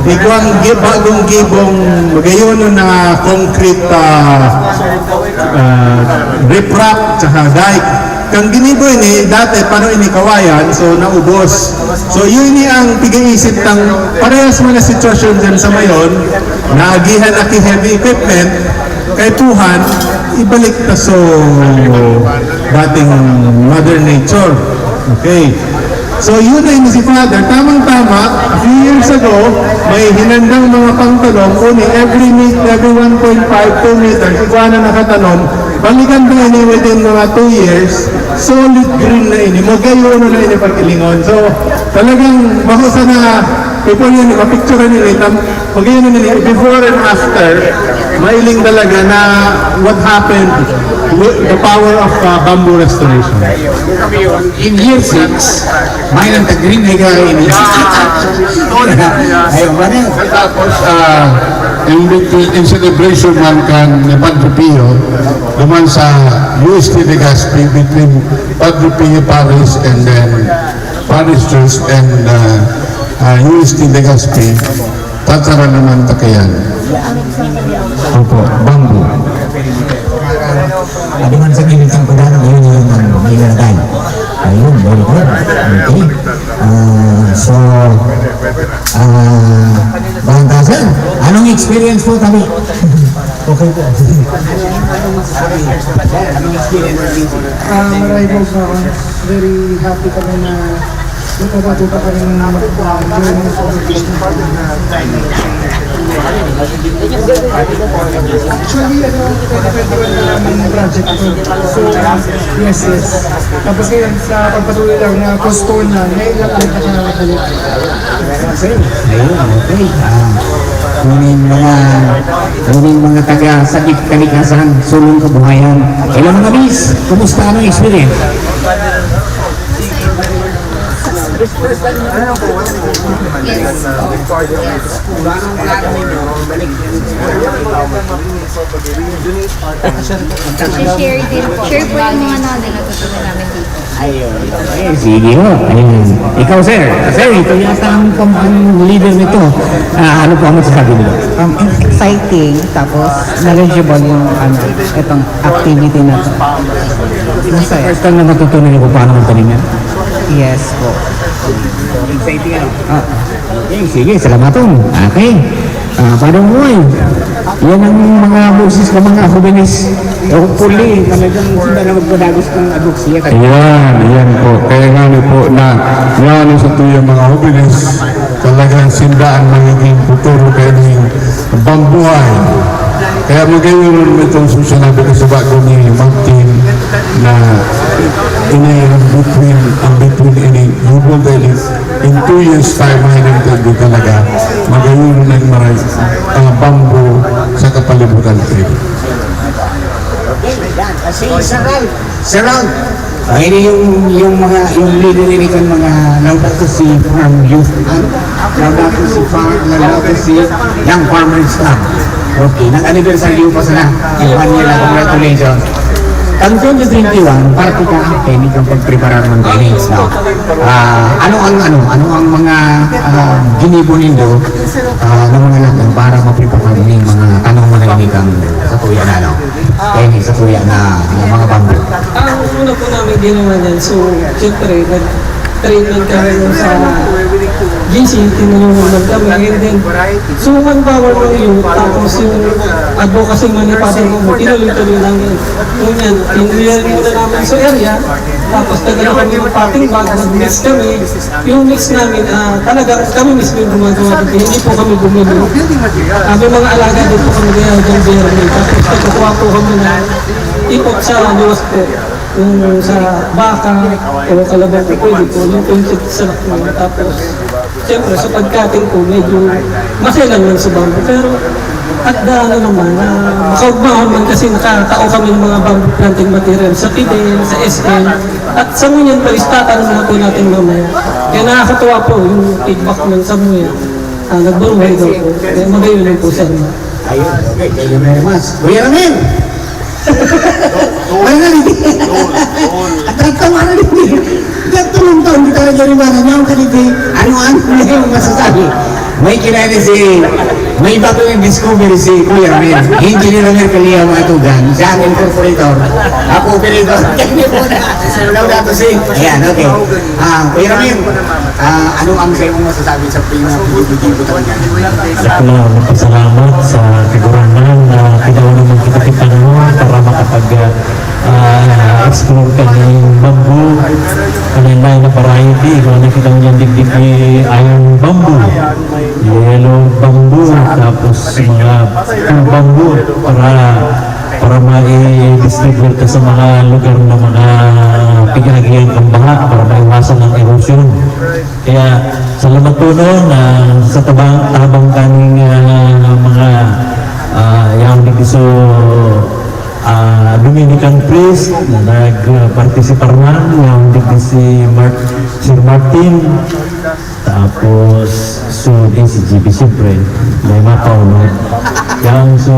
igwang gi-, bagong gibong magayon na concrete, ah, ah, riprap, tsaka dike. Kan ginibo ini, dati pano ini kawayan, so naubos. So yun ni ang pig-iisip ng parehas mga sitwasyon dyan sa mayon, naagihan na ki heavy equipment, kaipuhan, ibalik ta so dating mother nature. Okay. So yun na ini si Father. Tamang-tama, a few years ago, may hinandang mga pangtalong, uni every meet, every one point five, two meters, igwa na nakatanom, balikan na ini within mga two years, solid green na ini, magayon na ini pag-ilingon. So, talagang bako sana, before yun, mapicture nila, tam, magayon na ini, before and after, mailing talaga na what happened with the power of uh, bamboo restoration. In year six, may nang tag-green na higaray ini. Ayun, man eh. Tapos, ah, in between, in celebration man kan ni Padre Pio, duman sa U S T Legazpi, between Padre Pio Parish and then Parish Church and uh, uh, U S T Legazpi, tatara naman ta kaiyan. Opo, bamboo. Adi man sa gilid ng kudan, yun yung nilalagay. Ayun, very good. Okay. Ah, so, ah, Banta, sir, anong experience po, tabi? Okay po. Ah, maray po, ah, very happy kami na nakabati pa kami ng mga journey sa Actually, ano, twenty twenty-one na namin yung project ko. So, yes, yes. Tapos ngayon, sa pagpatuloy lang na postpone na, ngayon lang ulit nakakabalik. Ayun, okay. Ah, ngunit mga, ngunit mga taga Sagip Kalikasan, Sulong Kabuhayan. Hello mga miss, kumusta ang experience? Yes. Yes. Share din. Share po yung mga knowledge na natutunan namin dito. Ayun. Eh, sige ho. Ayun. Ikaw, sir. Sir, ito yata ang, ang leader nito. Ah, ano po ang masasabi nila? Um, exciting, tapos knowledgeable yung, ano, itong activity na to. Masaya. First time na natutunan niyo kung paano magtanim yan? Yes po. Exciting, ano? Ah. Okay, sige, salamat, Tong. Okay. Ah, Padre Moy, yan ang mga boses ng mga hobenes. Hopefully, talagang sila na magpadagos ng advocacy. Yan, yan po. Kaya nga ni po na yan sa tuyang mga hobenes, talagang sinda ang magiging futuro kaya ng bambuhay. Kaya magayon itong sinabi ko sa bago ni Martin na ini ang between, ang between ini, you will In two years time, may nagtagdi talaga. Magayon ng maray, ah, bamboo sa kapalibutan natin. Okay, yan. Kasi Sir Ralph, Sir Ralph, ah, ini yung, yung mga, yung leader ini kan mga Laudato Si Farm Youth, ano? Laudato Si Farm, Laudato Si Young Farmers Club. Okay, nag-anniversary pa sana. One year na, congratulations. Ang twenty twenty-one, parte ka, kaya hindi kang pagpreparar ng tennis, no? Ah, ano ang, ano, ano ang mga, ah, ginibo nindo, ah, ng mga laban para maprepara mo yung mga tanong mo na hindi kang sa kuya na, no? Kaya hindi sa kuya na, na mga bamboo. Ang una po namin ginawa niyan, so, siyempre, nag-, training kami sa G C, tinulungan lang kami. And then, so, ang power ng youth, tapos yung advocacy man ni Father Momo, tinuloy-tuloy namin. Ngunyan, tinulungan muna namin sa area, tapos nagano kami ng potting bag, mag-mix kami. Yung mix namin, ah, talaga kami mismo yung gumagawa dito, hindi po kami bumili. Ah, may mga alaga din po kami kaya dyan, Jeremy. Tapos nagkukuha po kami ng ipot sa luwas po. Kung sa baka o kalabaw po, pwede po, yung twenty sa laki. Tapos, siyempre, sa pagkating po, medyo maselang lang sa bamboo. Pero, at the ano naman, na makaugmahan man kasi nakatao kami ng mga bamboo planting material sa Pidel, sa S M, at sa ngunyan po, istatan na po natin mamaya. Kaya nakakatuwa po yung feedback ng Samuya. Ah, nagburuhay daw po. Kaya magayon lang po, sir. Ayun, okay. Thank you very much. Kuya Ramil! Ay, naliti. At ang tawa na din. Gatulong taon, di talaga rin ba? Ano ang kaliti? Ano, ano na yung masasabi? May kilala si, may bago yung discovery si Kuya Ramil. Engineer Ramil Kalia, mga tugang. Siya ang incorporator. Ako, operator. Hindi po na. Wala na to si. Ayan, okay. Ah, Kuya Ramil, ah, ano ang sayo mong masasabi sa pinag-ibigay ko talaga? Ako lang magpasalamat sa Kagurangnan na pinauna mong kita panahon para makapag, ah, explore ka ng bamboo. Ang lain na variety, mga nakita mo niyan, digdig ni iron bamboo, yellow bamboo, tapos mga blue bamboo para, para mai-distribute ka sa mga lugar na mga pinahagihan kan baha para maiwasan ang erosion. Kaya salamat po noon, ah, sa tabang, tabang kaning, ah, mga, ah, yang digdi sa, ah, Dominican priest na nag-participar man, yang digdi si Mark, Sir Martin, tapos so din si G B, siyempre, may mga paunod. Yang so,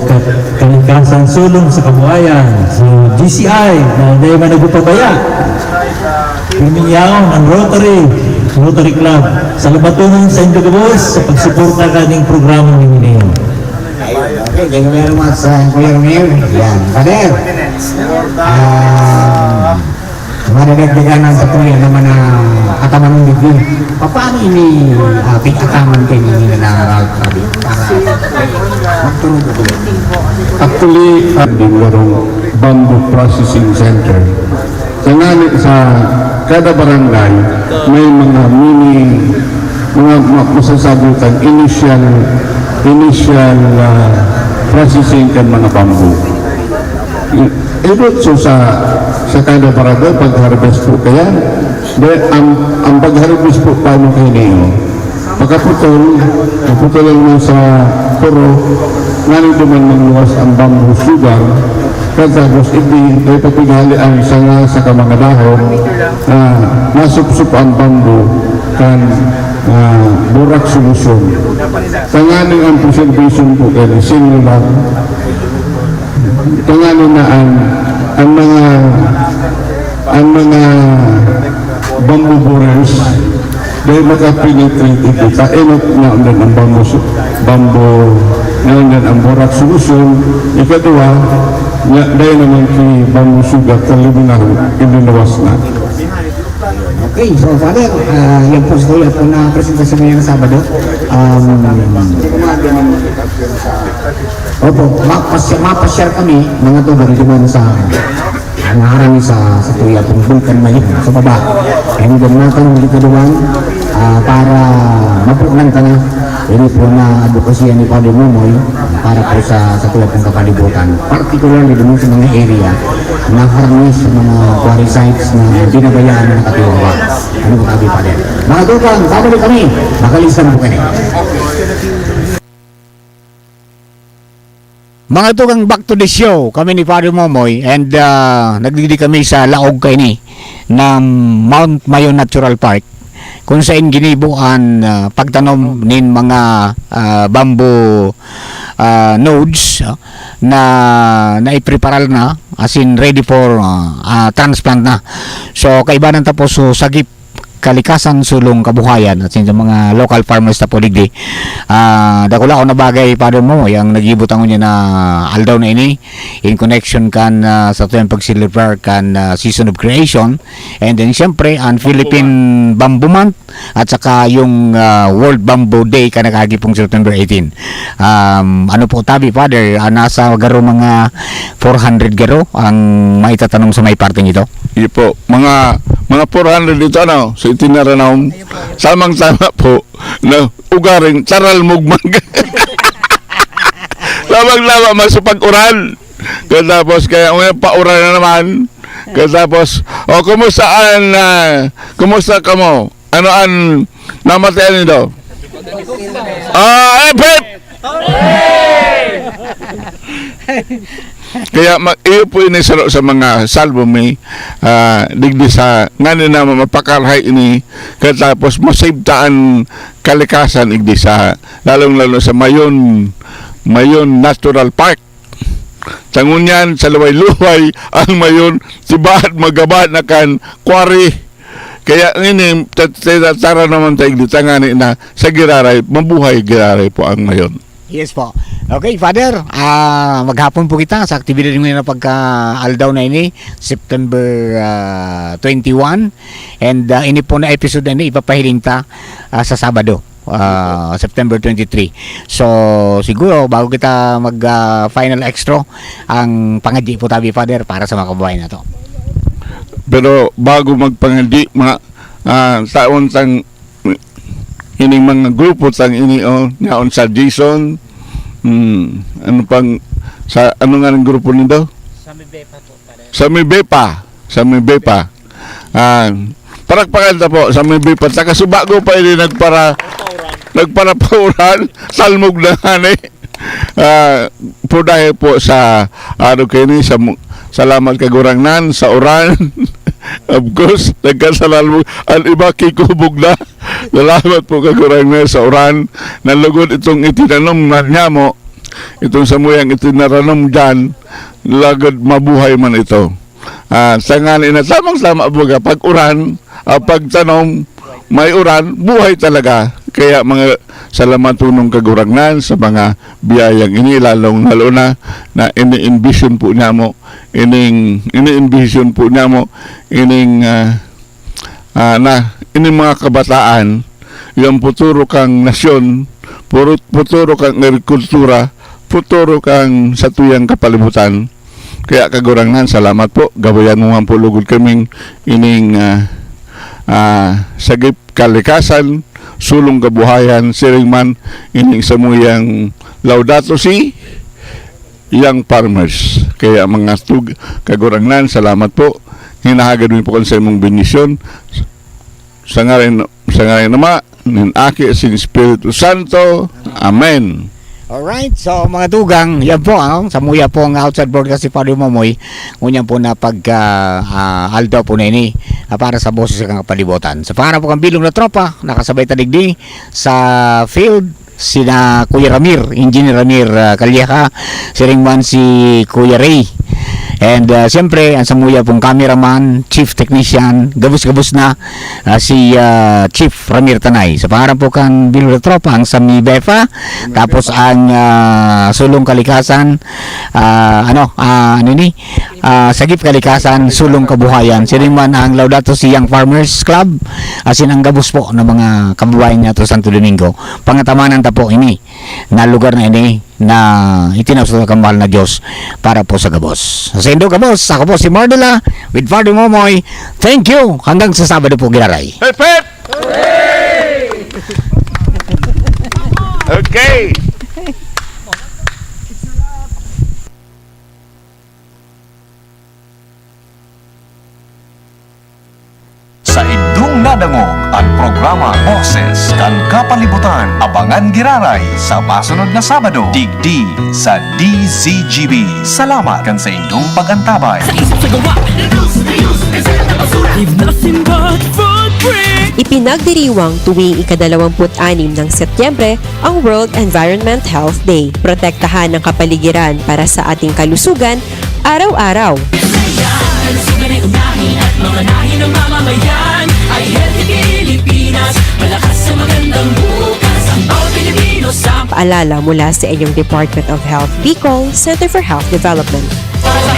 ka-, Kalikasan Sulong sa Kabuhayan, so G C I, na dahil man nagpapabaya. Pirming yaon, ang Rotary, Rotary Club. Salamat po sa inyo gabos sa pagsuporta kaning programa ninyo. Ayun, okay. Thank you very much, uh, Kuya Romeo. Yan, Father. Ah, madadagdagan ng patuloy naman na ataman ng degree. Paano ini, ah, pig-ataman kayo ninyo na Ralph Rabi? Para magturo ko. Actually, ah, din warong bamboo processing center. Sa ngani sa kada barangay, may mga mini, mga ma-, masasabi kan initial, initial, ah, processing kan mga bamboo. I-, ibot so sa, sa kada barangay, pag-harvest po kaya. Di, ang, ang pag-harvest po, paano kayo niyo? Pagkaputol, pagputol mo sa puro, ngani duman magluwas ang bamboo sugar, pagkatapos hindi, ay papighalian sa nga sa kamangadahaw, ah, masupsup ang bamboo kan, ah, borax solution. Tanganing ang preservation po kay singular. Tanganing na ang, ang mga, ang mga bamboo borers, dahil makapenetrate ito sa inot na undan ang bamboo su-, bamboo na undan ang borax solution. Ikadua, nga, dahil naman si bamboo sugar, kalibinaho, ililuwas na. Okay, so Father, ah, yan po sa kuya po na presentasyon ngayong Sabado. Um, opo, mapas-, mapasyar kami, mga tugang duman sa, ang harang sa, sa tuya pong Bulkan Mayon, sa baba. And then, mga kalong likaduan, ah, para mapunan ka na. Ini po na advokasya ni Father Momoy para po sa, sa tuya pong kapalibutan. Particularly dun sa mga area na harang sa mga quarry sites na binabayaan na nakatiwang. Ano po tabi, Father? Mga tugang, babalik kami. Makalisan po kami. Mga tugang, back to the show. Kami ni Father Momoy and, ah, nagdigdi kami sa laog kaini ng Mount Mayon Natural Park, kung sain ginibo an, ah, pagtanom nin mga, ah, bamboo, ah, nodes, ah, na naipreparar na, as in ready for, ah, ah, transplant na. So, kaibanan ta po so sagip Kalikasan, Sulong, Kabuhayan, at sa mga local farmers ta po digdi. Ah, dakula ko na bagay, Father Momoy, ang nagibutang niya na aldaw na ini in connection kan, ah, sa tuyang pag-celebrar kan, ah, Season of Creation. And then, siyempre, ang Philippine Bamboo Month at saka yung, ah, World Bamboo Day ka nag-agi pong September eighteen. Um, ano po, tabi, Father, ah, nasa garo mga four hundred garo ang maitatanom sa may parteng ito? Iyo po. Mga, mga four hundred ito, ano, sa itinaranom. Tamang-tama po na ugaring taral mugmag. Tamang-tama, masupag-uran. Katapos, kaya, uy, pauran na naman. Katapos, "O, kumusta an, ah, kumusta kamo? Ano an namatay nindo?" "Ah, eh, Pep!" Kaya ma-, iyo po ini saro sa mga salvo mi, ah, digdi sa ngani na mapakarhay ini, katapos masibtaan kalikasan igdi sa, lalong-lalo sa Mayon, Mayon Natural Park. Tangon yan, sa luway-luway, ang Mayon, tibaad magaba na kan quarry. Kaya ngini, ta-, ta-, tara naman ta igdi tangani na sa giraray, mabuhay giraray po ang mayon. Yes po. Okay, Father, ah, maghapon po kita sa aktibidad ngayon na pagka-aldaw na ini, September, ah, twenty-one. And, ah, ini po na episode na ini, ipapahiling ta, ah, sa Sabado, ah, September twenty-three. So, siguro, bago kita mag, ah, final extra, ang pangadyi po tabi, Father, para sa mga kababayan nato. Pero bago magpangadyi, mga, ah, taon tang ining mga grupo tang ini, oh, yaon sa Jason. Hmm, ano pang, sa, ano nga ang grupo nindo? Sa Mibepa po, Father. Sa Mibepa. Sa Mibepa. Ah, palakpakan ta po sa Mibepa. Sa kasubago pa ini nagpara-, nagparapauran. Salmog na nga ni. Ah, po dahil po sa, ano kayo ni, sa mu-, salamat Kagurangnan, sa uran. Of course, nagkasalalmog. Ang iba kikubog na. Salamat po Kagurangnan sa uran. Nalugod itong itinanom na niya mo. Itong samuyang itinaranom dyan. Lagod mabuhay man ito. Ah, sa ngani na tamang-tama, baga, pag uran, ah, pagtanom, may uran, buhay talaga. Kaya mga salamat tunong Kagurangnan sa mga biyayang ini, lalong lalo na, na ini-envision po niya mo, ining, ini-envision po niya mo, ining, ah, ah, na, ining mga kabataan, yung futuro kang nasyon, puro-, futuro kang agrikultura, futuro kang satuyang kapalibutan. Kaya Kagurangnan, salamat po. Gabayan mo man po lugod kaming ining, ah, ah, sagip kalikasan, sulong kabuhayan, siring man ining samuyang Laudato Si, Young Farmers. Kaya mga tug-, Kagurangnan, salamat po. Hinahagad mi po kan sa imong bendisyon. Sa ngaran, sa ngaran ng Ama, nin Aki, sin Espiritu Santo. Amen. Alright, so mga tugang, yan po, ano, samuya po ang outside broadcast si Father Momoy. Ngunyan po na pag, ah, ah, aldaw po na ini, ah, para sa Boses kan Kapalibutan. Sa pangaran po kan bilog na tropa, nakasabay ta digdi sa field, sina Kuya Ramir, Engineer Ramir, ah, Calleja, siring man si Kuya Ray. And, ah, siyempre, ang samuya pong cameraman, chief technician, gabos-gabos na, ah, si, ah, Chief Ramir Tanay. Sa pangaran po kan bilog na tropa, ang Sami Befa, tapos ang, ah, Sulong Kalikasan, ah, ano, ah, ano ni? Ah, Sagip Kalikasan, Sulong Kabuhayan. Siring man ang Laudato Si Young Farmers Club, asin ang gabos po ng mga kababayan niya to Santo Domingo. Pangatamanan ta po ini na lugar na ini na itinaos sa kamahal na Diyos para po sa gabos. Sa indo gabos, ako po si Mardula with Father Momoy. Thank you. Hanggang sa Sabado po, giraray. Hip, hip! Okay. Sa indong nadangog an programa Boses kan Kapalibutan, abangan giraray sa masunod na Sabado, digdi sa D Z G B. Salamat kan sa indong pag-antabay. Sa isip, sa gawa. Leave nothing but footprint. Ipinagdiriwang tuwing ikadalawamput-anim ng Setyembre ang World Environment Health Day. Protektahan ang kapaligiran para sa ating kalusugan araw-araw. Kalusugan ay unahin at mamanahin ng mamamayan. Ay healthy Pilipinas, malakas sa magandang bukas. Ang bawat Pilipino sa Paalala mula sa inyong Department of Health Bicol, Center for Health Development. Para sa